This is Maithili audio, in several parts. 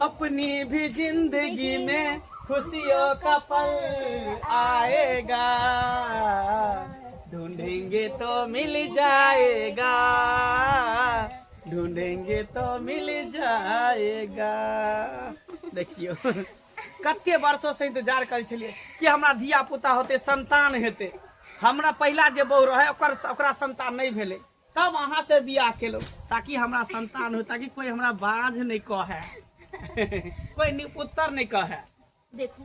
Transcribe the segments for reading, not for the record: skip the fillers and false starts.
अपनी भी जिंदगी में खुशियों का पल आएगा, ढूंढेंगे तो मिल जाएगा, ढूंढेंगे तो मिल जाएगा। देखियो कते वर्षों से इंतजार करै छलियै कि हमरा धिया पुता होते, संतान हेतै। हमरा पहिला जे बहू रहे ओकर ओकरा संतान नहीं भेलै, तब अहाँ से बियाह केलहुँ ताकि हमरा संतान हो, ताकि कोई हमरा बाझ नहीं कहे, कोई निपुत्तर नहीं कहे। देखू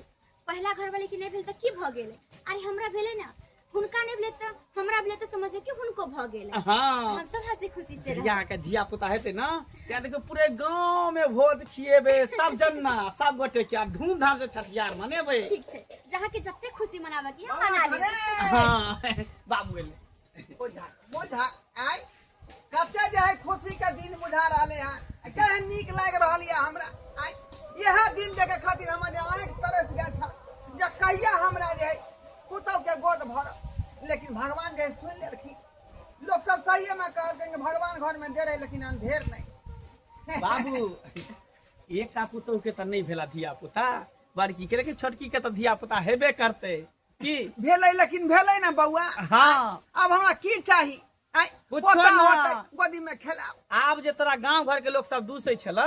पहला घर वाले के नहीं भेल त की भ गेलै? अरे हमरा भेलै ना, हुनका नहीं भेलै त हमरा भेलै, त समझो कि हुनको भ गेलै। हाँ। हम सब हंसी खुशी से जहिया अहाँके धिया पुता हेतै ना, त्या देखियौ पूरे गाँव में भोज खिएबै, सब जना सब गोटे के, आ धूमधाम से छठियार मनेबै। ठीक छै, जहाँ के जते खुशी मनाबे के हम मना लेबै। हाँ बाबू एलै। बोझा बोझा आय कते जे है खुशी के दिन बुझा रहले हैं, केहन नीक लागि रहल ये हमरा। आय इएह दिन देखे खातिर हमर जे आँखि तरस गेल छल जे कहिया हमरा जे है पुतहु के गोद भरल, लेकिन भगवान जे है सुनि लेलखिन। लोक सब सहिए में कहलखिन कि भगवान घर में देर है लेकिन अंधेर नहीं। बाबू एकटा पुतहु के तऽ नहि भेला धिया पुता, बड़की के लेकिन छोटकी के तऽ धिया पुता हेबे करतै। की भेलै? लेकिन भेलै ना बौआ। हाँ। अब हमरा की चाही? आँय, कुछो पोता ना। होतै गोदी में खेलाब। आब जे तोरा गांव घर के लोग सब दूसै छला,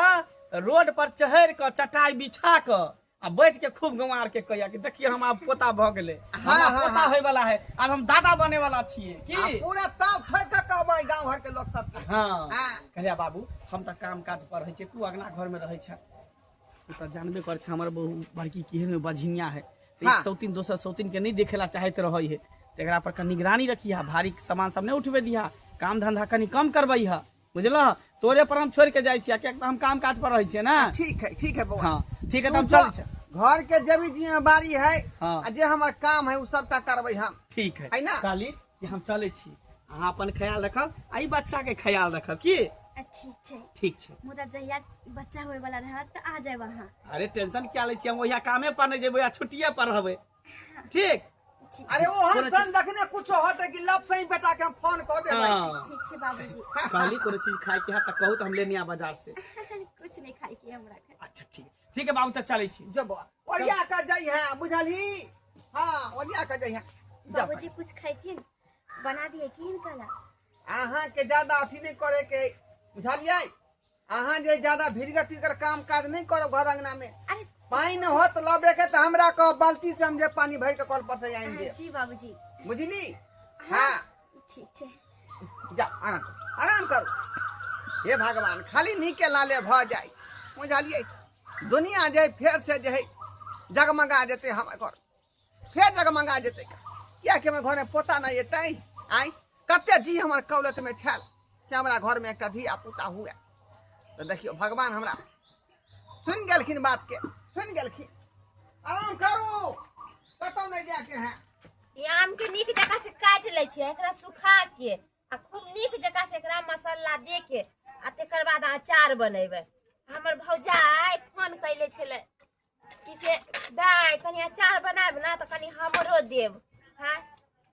रोड पर चढ़ि कऽ चटाई बिछा कऽ आ बैठ के खूब गंवार के कहिया कि देखिए हम आब पोता भऽ गेलै, हमरा हाँ, पोता हाँ। होय वाला है, आब हम दादा बने वाला छियै। आ की पूरा ताव ठोकि कऽ कहबै गाँव घर के लोक सबके। हाँ। हाँ। कहलिया बाबू हम तऽ काम काज पर रहै छियै, तू अगना घर में रहै छह, तू तऽ जानबे कर छ हमर बहू बड़की केहन बझिनिया है, तऽ एक हाँ। सौतीन दोसर सौतीन के नहीं देखेला चाहैत रहै है, तऽ एकरा पर कनि निगरानी रखिहा, भारी सामान सब नहीं उठबे दिहा, काम धंधा कनि कम करबै हा, बुझलह? तोरे पर हम छोड़ के जाइ छियै, किएक तऽ हम काम काज पर रहै छियै ना। ठीक है, ठीक है बौआ। हाँ ठीक है, तू तऽ हम जो चलै छियै। घर के जे भी जिम्मेवारी है हाँ। आ जे हमर काम है उ सबटा करबै हम। ठीक है, है ना? कहली कि हम चलै छी, अहाँ अपन ख्याल रखब आ ई बच्चा के ख्याल रखब। की ठीक छै? ठीक छै। मुदा जहिया बच्चा होय वाला रहत तऽ आ जायब अहाँ। अरे टेंशन क्या लै छी, हम ओहिया कामे पर नहीं जेबै, छुट्टिए पर रहबै। ठीक? ठीक। अरे ओहन कोनो सन जखने कुछो होतै कि लब से ही बेटा के हम फोन कऽ देबै। हाँ। ठीक छै बाबूजी। कहली कोनो चीज खाए के है तऽ कहू तऽ हम लेने आ बाजार से। कुछ नहीं खाए के हमरा। अच्छा ठीक ठीक है बाबू, तऽ चलै छी। जो बौआ ओरिया कऽ जइहे, बुझलही? हाँ ओरिया कऽ जइहे। जा। बाबूजी कुछ खैथिन बना दिए की हिनका ला? अहाँ के ज्यादा अथी नहीं करे के, बुझलियै? अहाँ जे ज्यादा भीड़गर तीड़गर काम काज नहीं करब घर अंगना में। अरे पानि होत लबे के तऽ हमरा कह, बाल्टी से हम जे पानी भरि के कल पर से आनि देब। जी बाबूजी। बुझली? हाँ ठीक छै। जा आराम करू, आराम करू। हे भगवान खाली नीके लाले भऽ जाय, बुझलियै? दुनिया जे फेर से जे है जगमगा जेतै, हमर घर फेर जगमगा जेतै, किएकि हमर घरमे पोता नहि एतै। आँय कते जी हमर कौलतमे छल कि हमरा घरमे एकटा धिया पुता हुए, तऽ देखियौ भगवान हमरा सुनि गेलखिन, बातके सुनि गेलखिन। आराम करू, कतहु नहि जायके है। ई आम के नीक जकाँ से काटि लै छियै, एकरा सुखा के आ खूब नीक जकाँ से एकरा मसाला दे के आ तकर बाद अचार बनेबै। हमर भौजाइ फोन कैले छलै कि से दाइ कनि अचार बनायब ने तऽ कनि हमरो देब। हँ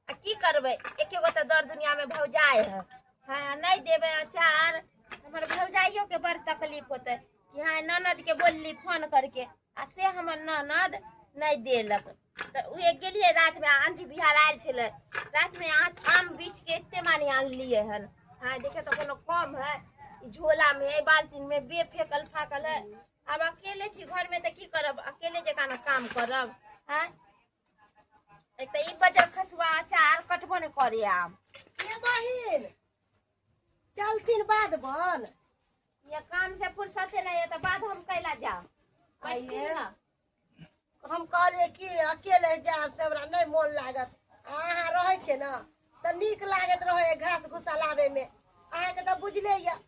आ की करबै, एके गो तऽ दर दुनियामे भौजाइ है। हँ नहि देबै अचार हमर भौजाइयोके बड़ तकलीफ होतै कि हँ ननदके बोलली फोन करके आ से हमर ननद नहि देलक। तऽ उहे गेलियै रातिमे, आँधी बिहार आयल छलै रातिमे, आम बीछके एते मानि आनलियै हन। हँ देखियौ तऽ कोनो कम है, ई झोलामे है, बाल्टीनमे बे फेकल फाकल है। आब अकेले छी घरमे तऽ की करब, अकेले जकाँ ने काम करब। हँ एक तऽ ई बजर खसुआ अचार कटबो नहि करे आब। ये बहिन चलथिन बाद बन। ये काम से फुर्सते नहीं है तऽ बाद हम कैला जाउ? आइए। हम कहलियै कि अकेले जायब से हमरा नहि मोन लागत, आ अहाँ रहै छियै ने तऽ नीक लागैत रहै घास भूसा लाबैमे। अहाँके तऽ बुझले यऽ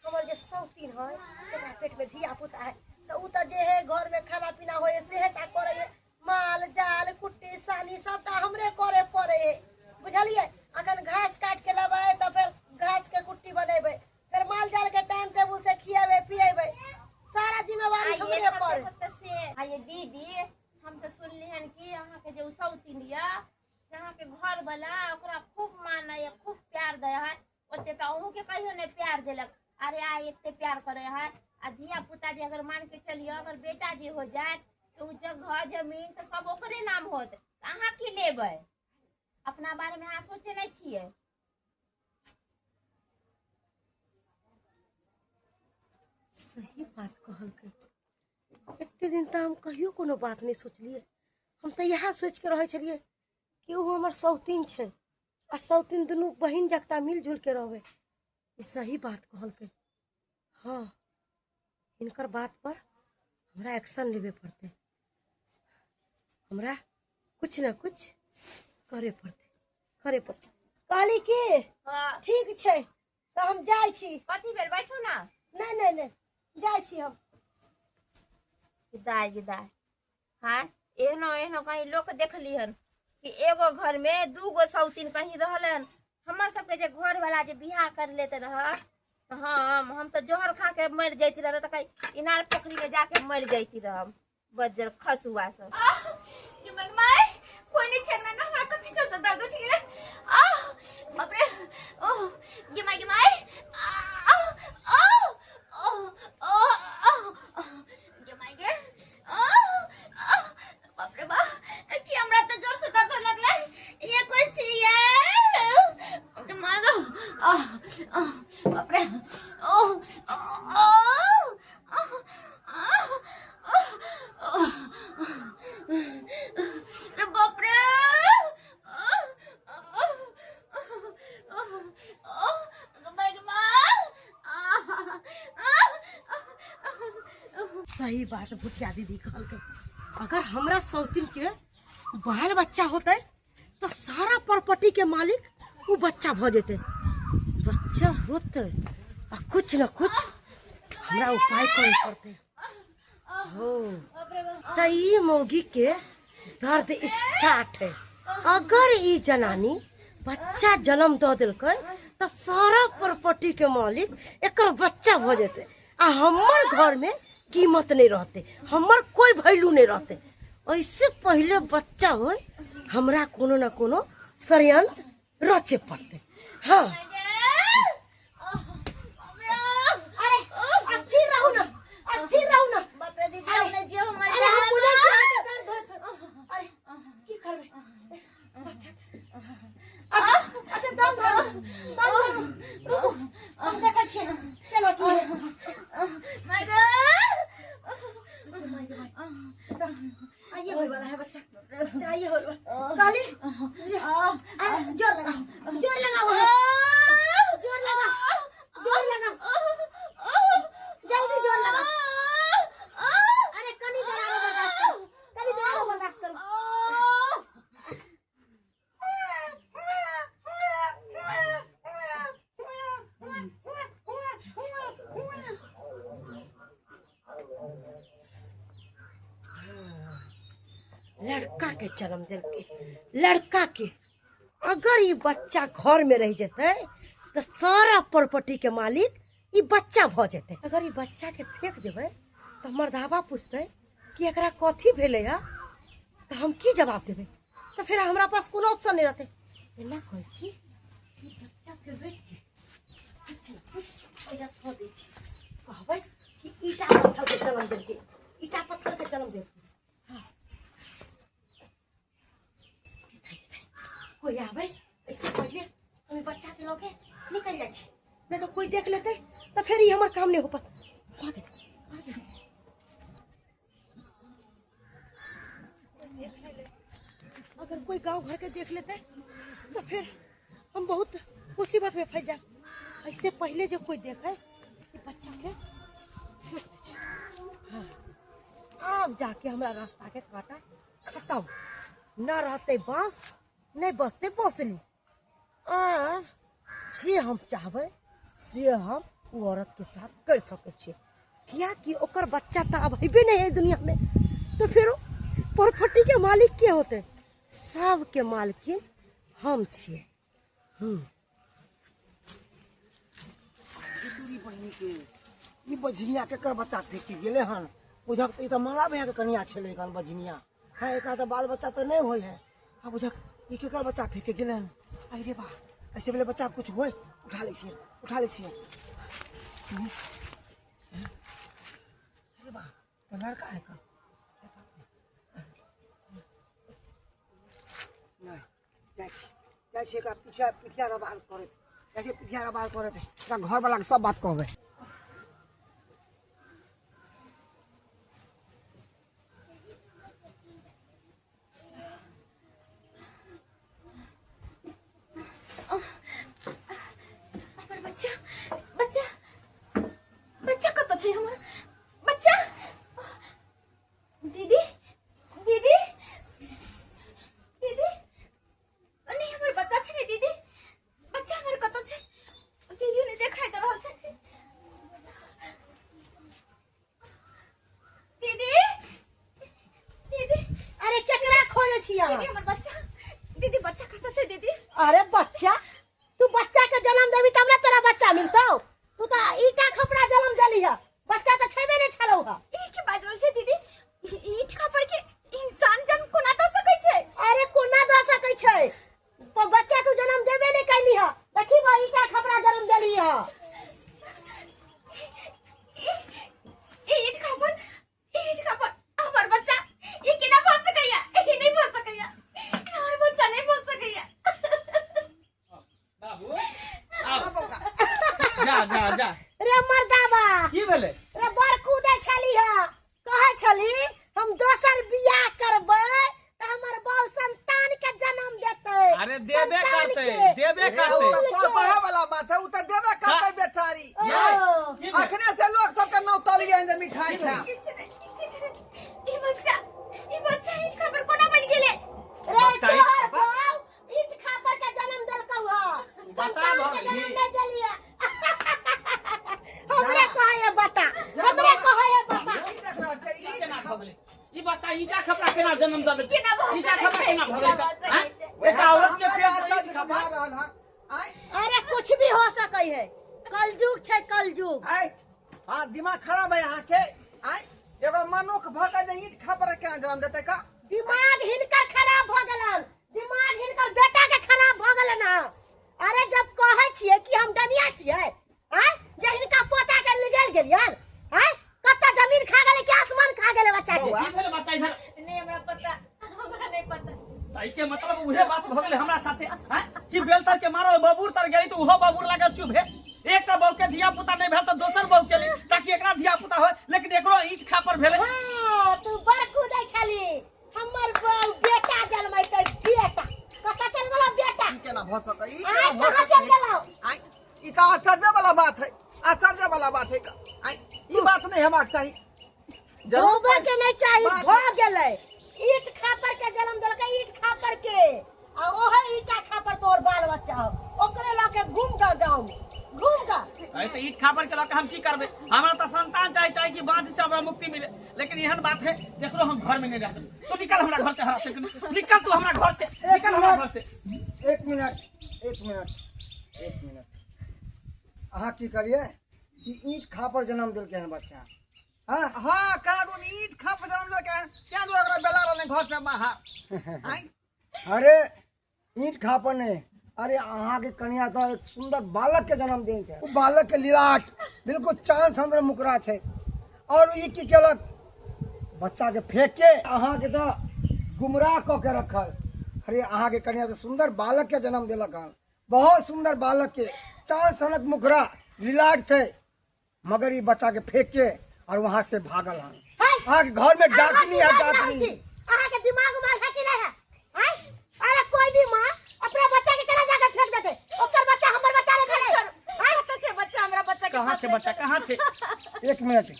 हमर जे सौतीन है तकरा पेटमे धिया पुता है, तऽ ओ तऽ जे है घरमे खाना पीना होइ है सेहे टा करै है, माल जाल कुट्टी सानी सबटा हमरे करे पड़े है, बुझलियै? अखन घास काटि के लेबै तऽ फेर घास के कुट्टी बनेबै, फेर माल जाल के टाइम टेबुल से खिएबै पिएबै, सारा जिम्मेवारी आइए हमरे सब पर। सब तऽ से आइए दीदी, हम तऽ सुनली हन कि अहाँके जे ओ सौतीन यऽ से अहाँके घरवला ओकरा खूब मानैए, खूब प्यार दै है, ओते तऽ अहूँके कहियो नहि प्यार देलक। अरे आइ एते प्यार करे है आ धिया पुता जे अगर मान के चलियो अगर बेटा जे हो जायत तऽ ओ जगह जमीन तऽ सब ओकरे नाम होत, तऽ अहाँ की लेबै? अपना बारे में अहाँ सोचे नहीं छियै। सही बात कहलकै। एते दिन तऽ हम कहियो कोनो बात नहि सोचलियै। हम तऽ इएह सोचि के रहै छलियै कि ओ हमर सौतीन छै आ सौतीन दुनू बहिन जकता मिल जुल के रहबै। ई सही बात कहलकै। हाँ, हिनकर बात पर हमरा एक्शन लेबे पड़तै, हमरा कुछ न कुछ करे पड़तै, करे पड़तै। कहली की हाँ। ठीक छै तऽ हम जाइ छी। कथी भेल? बैठू ना। नहीं नहीं नहीं, जाइ छी हम। दाय दाय, हाँ एहनो एहनो कहीं लोक देखली हन कि एगो घर में दूगो सौतीन कहीं रहलन। हमर सबके जे घर वाला जे बियाह कर लेते रह तऽ हम तऽ जहर खा के मर जाती रह, तऽ कहीं इनार पोखरी में जाके मर जाती रह। बज्जर खसुआ सब। ये मनमाय कोई नहीं छेड़ना ना, हमरा कथी जोर से दर्द उठ गेलै। आह बाप रे, ओह गे my गे my, आह आह ओह ओह आह गे my गे, आह आह बाप रे बाप, की हमरा तऽ जोर से दर्द होय लगलै। ये कोई छियै गे my गो, आह आह बाप रे, ओह ओह आह आह रे बाप रे, सही बात भुटिया दीदी कहलकै। अगर हमरा सौतीन के बाल बच्चा होतै तऽ सारा प्रॉपर्टी के मालिक उ बच्चा भऽ जेतै। बच्चा होतै आ कुछ न कुछ हमरा उपाय करे पड़तै। हो तऽ ई मौगी के दर्द स्टार्ट है। अगर ई जनानी बच्चा जन्म दऽ देलकै तऽ सारा प्रॉपर्टी के मालिक एकर बच्चा भऽ जेतै आ हमर घर में कीमत नहीं रहते, हमर कोई वैल्यू नहीं रहते। ऐसे पहले बच्चा होय हमरा कोनो न कोनो षड्यंत्र रचे पड़ते। हाँ अरे अस्थिर रहू ना, अस्थिर रहू ना। बाप रे दीदी, हमने जे हमर अरे हम बुझै छी अहाँके दर्द होइत। अरे की करबै? अच्छा अच्छा अच्छा, दम धरू, दम धरू, रुकू, हम देखै छियै केना की है। आइए होय वाला है बच्चा, बच्चा आइए होय वाला। कहली अरे जोर लगाओ, जोर लगाओ, जोर लगाओ, जोर लगाओ, जल्दी जोर लगाओ। अरे कनी देर आरो बर्दाश्त करू, कनी देर आरो बर्दाश्त करू। लड़का के जन्म देलकै, लड़का के। अगर ई बच्चा घर में रह जेतै तऽ सारा प्रॉपर्टी के मालिक ई बच्चा भऽ जेतै। अगर ई बच्चा के फेंक देबै तऽ मर्दाबा पूछतै कि एकरा कथी भेलै है, तऽ हम की जवाब देबै? तऽ फेर हमरा पास कोनो ऑप्शन नहीं रहतै। एना कहै छी कि बच्चा के रोकि के कुछ न कुछ ओइजा थऽ दै छी, कहबै कि ईटा पत्थर के जन्म देलकै, ईटा पत्थर के जन्म देलकै। हाँ कोई आबै ऐसे पहले हम बच्चा के लऽ के निकल जाइ छी, नहीं तो कोई देख लेतै तऽ फेर ई हमर काम नहीं हो पात। भागे भागे, अगर कोई गांव घर के देख लेते तो फिर हम बहुत मुसीबत में फंस जाए। ऐसे पहले जो कोई देखे कि बच्चा के फेंक दै छै। हाँ आब जाके हमरा रास्ता के कांटा खत्म, न रहते बांस नहीं बचते बसली। आ जे हम चाहबै से हम उ औरत के साथ कर सकै छियै, कियाकि ओकर बच्चा तऽ आब हेबे नहीं है दुनिया में, तो फिर प्रॉपर्टी के मालिक के होते? सबके मालकिन हम छियै। तोरी बहिनी के ई बझनिया के कर बच्चा फेंकी गेले हन। बुझक ई तऽ माला भैया के कनिया छलै हन बझनिया। हाँ एकरा तऽ बाल बच्चा तऽ नहीं होय है। आ बुझक ई केकर बच्चा फेंके गेले हन? अरे रे बा, ऐसे भेलै बच्चा कुछ होय, उठा लै छियै, उठा लै छियै। तो लड़का है का नहीं जाइ छी एकरा पिठिया पिठिया रबार करैत जाइ छी पिठिया रबार करैत एकरा घरवाला के सब बात कहबै। हमर बच्चा बच्चा बच्चा कतऽ छै हमर बच्चा? दीदी दीदी दीदी नहीं हमर बच्चा छै ने दीदी, बच्चा हमर कतऽ छै? दीदी नहि देखाइ दऽ रहल छथिन। दीदी दीदी अरे केकरा खोजे छी अहाँ? दीदी हमर बच्चा, दीदी बच्चा कतऽ छै दीदी? अरे बच्चा, तू बच्चा के जन्म देबी तब ना तोरा बच्चा मिलतौ। तू तो ईटा खपड़ा जन्म देली है, बच्चा तो छेबे नहीं छलौ है। ई की बाजि रहल छै दीदी? ईट खपड़ के इंसान जन्म कोना दऽ सकै छै? अरे कोना दऽ सकै छै? बच्चा तू जन्म देबे नहीं कैली है, देखी बा ईटा खपड़ा जन्म देली है। ईट खपड़, ईट खपड़ हमर बच्चा ई केना भऽ सकैया? ई नहि भऽ सकैया, हमर बच्चा नहि भऽ सकैया। बाबू आब जा जा जा। रे मर्दाबा की भेलै? रे बड़ कूदै छली है, कहै छली हम दोसर बियाह करबै तऽ हमर बाप संतान के जन्म देतै। अरे देबे संतान करतै, के। देबे ए, उ करतै। तऽ कहे वाला बात है, उ तऽ देबे करतै बेचारी। ओ। की भेल? अखने से लोग सबके नौ तलिए जे मिठाई खाय। किछु नहि किछु नहि, ई बच्चा ईट खपड़ कोना बनि गेलै? रे बच्चा ईट तोहर खपड़? बाप ईट खापर के जन्म देलकौ है, बता संतान भऽ के गेलही। जन्म नहीं देली है। हमरे जा। कहै है बता, जा हमरे बौआ। कहै है बता। ई देख रहल छै, ई ई केना भऽ गेलै? ई बच्चा ईटा खपड़ा केना जन्म दऽ देलकै? केना भऽ ईटा सकै खपड़ा छै? केना भऽ गेलै? केना भऽ सकै आँय? छै? एकटा औरत के हमरा पेट से आश्चर्य ईट खपड़ा? बुझा रहल हन। आँय? अरे कुछ भी हो सकै है, कलयुग छै कलयुग। आँय? हाँ, दिमाग खराब है अहाँके। आँय? एगो मनुख भऽ के जे ईट खपड़ा केना जन्म देतै का? दिमाग हिनकर खराब भऽ गेलन, दिमाग हिनकर बेटा के खराब भऽ गेलन हँ। अरे जब कहै छियै कि हम डनिया छियै, आँय, जे हिनका पोता के निगल गेलियन, आँय, कतऽ जमीन खा गेलै कि आसमान खा गेलै बच्चा के? की भेलै बच्चा इधर? नहीं हमरा पता, हमरा नहीं पता। तऽ एहिके मतलब उहे बात भऽ गेलै हमरा साथे, आँय? कि बेल तर के मारल बबूर तर गेली तऽ उहो बबूर लागल चुभे। एकटा बहू के धिया पुता नहीं भेल तऽ दोसर बहू के ली ताकि एकरा धिया पुता होय, लेकिन एकरो ईट खापर भेलै। हाँ, तू बड़ कूदै छली, हमर बहू बेटा जन्मैतै बेटा, कतऽ चल गेलौ बेटा? ई केना भऽ सकै? ई आँय, केना भऽ कहाँ सकै? चल गेलौ? आँय, ई तऽ आश्चर्य वाला बात है, आश्चर्य वाला बात है। आँय, ई बात नहीं हेबाक चाही। जरूर होबे के नहीं चाही, बात- भऽ गेलै। ईट खापर के जन्म देलकै, ईट खापर के, आ ओहे ईटा खापर तोहर बाल बच्चा हो, ओकरे लऽ के घूम ग गाँव में, घूम ग। अरे तऽ ईट खापर के लऽ के हम की करबै? हमरा तऽ संतान चाही, चाही कि बाँझ से हमरा मुक्ति मिले, लेकिन एहन बात है देखलो हम घर में नहीं रह देबै। तू निकल हमरा घर से, हरा से निकल तू हमरा घर से, निकल हमरा घर से। एक मिनट एक मिनट एक मिनट, अहाँ की करिए कि ईट खापर जन्म देलकै हन बच्चा? हाँ हाँ, कानून ईट खापर जन्म देलकै हन, तें दुआरे ओकरा बेला रहलै घर से बाहर। आँय? अरे ईट खापर नहीं, अरे अहाँ के कनिया तो एक सुंदर बालक के जन्म देने छै, उ बालक के लिलाट बिल्कुल चांद सन मुकरा छै, और ई की केलक बच्चा के फेंक के अहाँ के तो गुमराह कऽ के रखल। अरे अहाँ के कनिया तो सुंदर बालक के जन्म देलक हन, बहुत सुंदर बालक के चांद सनक मुखरा लिलाट छै, मगर ई बच्चा के फेंक के और वहां से भागल हन। है। अहाँ के घर में अहाँ डाकनी की है, बाजि रहल डाकनी। छी? अहाँ के दिमाग उमाग है कि नहीं है? आँय? अरे कोई भी माँ अपना बच्चा के केना जाके फेंक देतै? ओकर बच्चा हमर बच्चा नहि भेलै। छोड़ू, कतऽ छै बच्चा? हमरा बच्चा के कहाँ पास छै ले बच्चा? चलू। कहाँ छै? एक मिनट,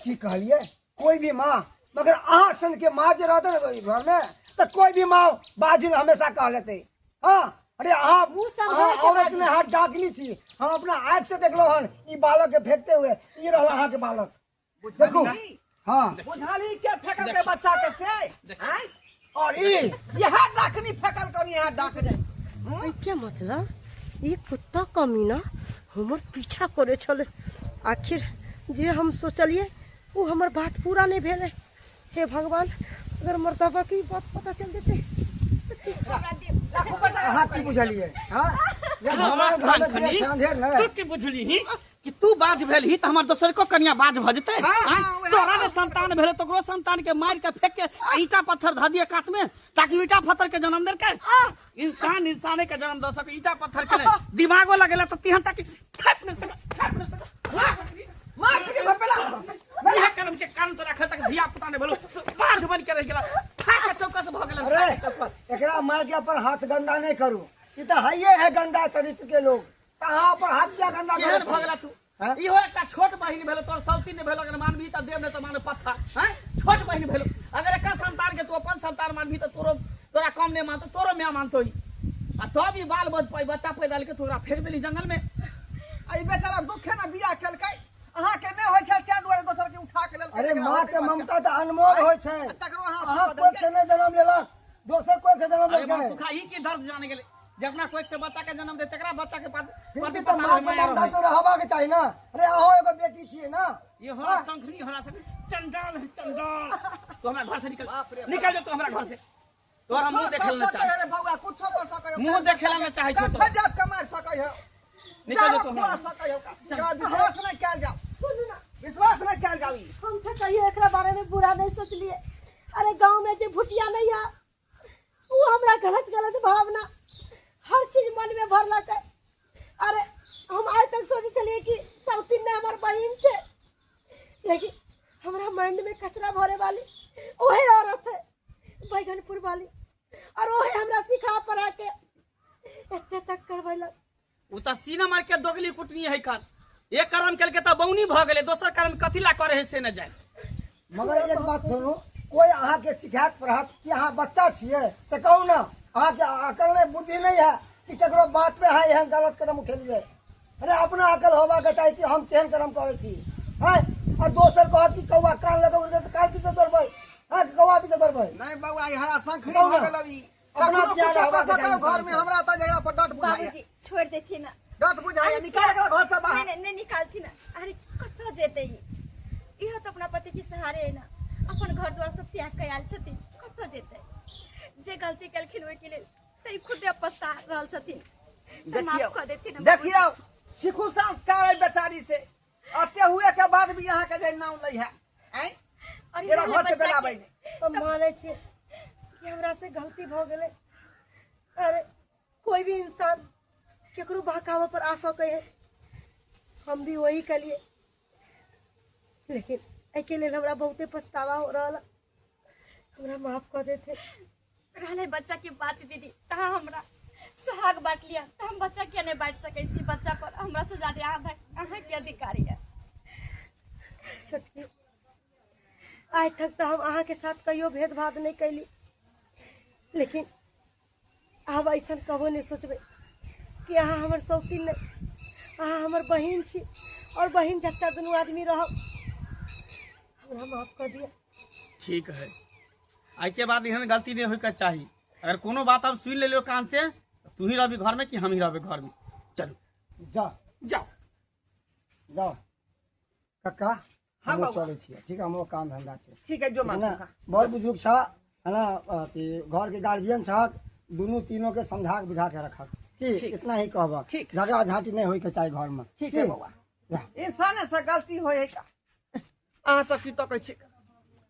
की कहलिए? कोई भी माँ, मगर अहाँ सन के माँ जे रहते ने घर में, तो कोई भी माँ बाजिन हमेशा कह लेते। हाँ, अरे अहाँ मुँह सम्हार अहाँ के औरत बाजू। ने हाथ डाकनी छी, हम अपना आँख से देखलो हन ई बालक के फेंकते हुए। ई रहल अहाँ के बालक, देखू। हाँ बुझाली के फेंकल के बच्चा के से? आँय? और ई यह डाकनी फेंकल कनी, यहाँ डाक जाए। के मतलब ई कुत्ता कमीना हमर पीछा करे छलै, आखिर जे हम सोचलिए ओ हमर बात पूरा नहीं भेलै। हे भगवान, अगर मर्दाबा के ई बात पता चल जेतै। अहाँ की बुझलिए? हाँ, हमरा घर में खनी, देर छांधेर ने। तू की बुझलिही कि तू तू बाज भेल ही त हमर दोसर को कनिया बाज भ जेतै। तोरा जे संतान भेल तकरो संतान के मार के फेंक के ईटा पत्थर ध दिए कात में ताकि ईटा पत्थर के जन्म देलकै। इंसान इंसाने के जन्म द सके, ईटा पत्थर के नहीं। दिमागो लगेला त तिहन ताकि थाप न सके, थाप न सके। मार के भपेला इहे करम के कान तोरा खा तक धिया पुता ने भेलो बाज बन के रह गेला, थाक के चौकस भ गेला। अरे एकरा मार के अपन हाथ गंदा नहीं करू, ई त हइये है गंदा चरित्र के लोग। कहाँ पर हाथ क्या गंदा केहन भ गेला तू? इहो एकटा छोट बहिन भेलो तोर, सौती ने भेलो अगर मानबी त देव ने त मानो पत्थर। हैं छोट बहिन भेलो, अगर एकर संतान के तू अपन संतान मानबी त तोरो तोरा कम नहीं मानतो, तोरो माय मानतो ही। आ तब ई बाल बच्चा पैदा के तोरा फेंक देली जंगल में। आई बेचारा दुखे ना बियाह केलकै, अहाँ के नहि होइ छल तें दुआरे दोसर के उठा के लेलकै। अरे माँ के ममता त अनमोल होइ छै, तकरो अहाँ कोख से नहि जन्म लेलक, दोसर कोख से जन्म लेलकै। अरे सुखा ई की दर्द जाने गेलै, जब अपना कोख से बच्चा के जन्म दे तकरा बच्चा के पास पति त माँ के ममता तो रहबा के चाही ना। अरे अहो एगो बेटी छियै ना, ये होला शंखनी होला सब चंडाल है चंडाल। तू हमरा घर से निकल, निकल जा तू हमरा घर से। तोरा मुंह देखल न चाहे। अरे बौआ कुछो कर सकै हो, मुंह देखल न चाहे छौ। तो जात के मार सकै हो, निकल जा तू हमरा सकै हो। एकरा विश्वास नहीं कैल जाओ, विश्वास नहीं कैल जाओ। हम तो कहियो एकरा बारे में बुरा नहीं सोचलिए। अरे गांव में जे भुटिया नहीं है वो हमरा गलत गलत भावना हर चीज मन में भरलक। अरे हम आज तक सोचे चलिए कि सौतीन ने हमार बहिन छे, लेकिन हमरा माइंड में कचरा भरे वाली ओहे औरत है बैगनपुर वाली, और ओहे हमरा सिखा पढ़ा के एते तक करबैलक। उ त सीना मार के दोगली कुटनी है कान, एक कर्म केलकै त बौनी भ गेलै, दोसर कर्म कथी ला करे है से न जाए। मगर एक बात सुनू, कोई अहाँ के सिखात पढ़ात कि अहाँ बच्चा छियै से कहू ना, अहाँ के अकल नहीं बुद्धि नहीं है कि केकरो बात पे अहाँ एहन गलत कदम उठेलियै। अरे अपना अकल होबा के चाही कि हम केहन कर्म करै छी। हैं आ दोसर कहत कि कौआ कान लगौ त कान पीछे दौड़बै, हैं कौआ पीछे दौड़बै। नहीं बौआ ई हरा शंखनी भ गेल ई अपना कुछो कर सकै घर में हमरा त जगह पर डट बुझाइए। बाबूजी छोड़ देथिन ना, डट बुझाइए, निकाल एकरा घर से बाहर। नहीं नहीं निकालथिन ना। अरे कत जेतै इहो त अपना पति के सहारे है ना, अपन घर द्वार सब त्याग के आयल छथिन, कत जेतै? जे गलती केलखिन ओहि के लेल त ई खुदे पछता रहल छथिन। देखियौ देखियौ सीखू संस्कार है बेचारी से, अते हुए के बाद भी यहाँ के जे नाम लै है हैं एरा घर से बेलाबै नहीं। हम मानै छियै कि हमरा से गलती भ गेलै। अरे कोई भी इंसान केकरो बहकावा पर आ सकै है, हम भी वही कलिए, लेकिन एहिके लेल हमरा बहुते पछतावा हो रहल, हमरा माफ कर देते। रहलै बच्चा के बात दीदी, तहाँ हमरा सुहाग बांट लिया त हम बच्चा किया नहीं बांट सकै छी? बच्चा पर हमरा से ज्यादा अहाँ के अधिकारी है। छोटकी आइ तक तो हम अहाँ के साथ कहियो भेदभाव नहीं कैली, लेकिन आब ऐसा कबो नहीं सोचबै कि अहाँ हमर सौतीन नहीं, अहाँ हमर बहिन छी और बहिन जत्ता दुनू आदमी रहब। हमरा माफ कर दिया। ठीक है, आई के बाद एहन गलती नहीं होय के चाही। अगर कोनो बात हम सुन लेलियो कान से, तू ही रहबी घर में कि हम ही रहबे घर में। चलो जा जाओ जाओ कक्का, हाँ हम चलै छियै, ठीक है? हमरो काम धंधा छै, ठीक है? जो ना बड़ बुजुर्ग छ है ना, घर के गार्जियन छ, दुनू तीनों के समझा के बुझा के रखक, ठीक? इतना ही कहब, झगड़ा झांटी नहीं होय के चाही घर में, ठीक है बौआ? इंसान से गलती होय है का, अहाँ सब की तकै छी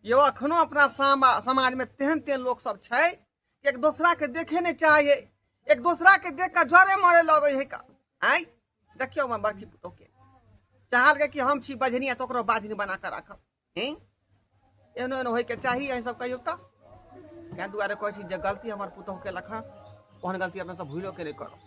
यो? अखनो अपना समाज में तेहन तेहन लोक सब छै कि एक दोसरा के देखे नहीं चाहे, एक दोसरा के देख के जरे मरे लगे है का। आय देखियो मैं बड़की पुतोह के चाहल के कि हम छी बजनी तो ओकरो बाजनी बना के राखब, हैं एहनो एहनो होय के चाही। अहीं सब कहियो त तें दुआरे कहै छी जे गलती हमर पुतोह के लखन ओहन गलती अपना सब भूलो के नहीं करब।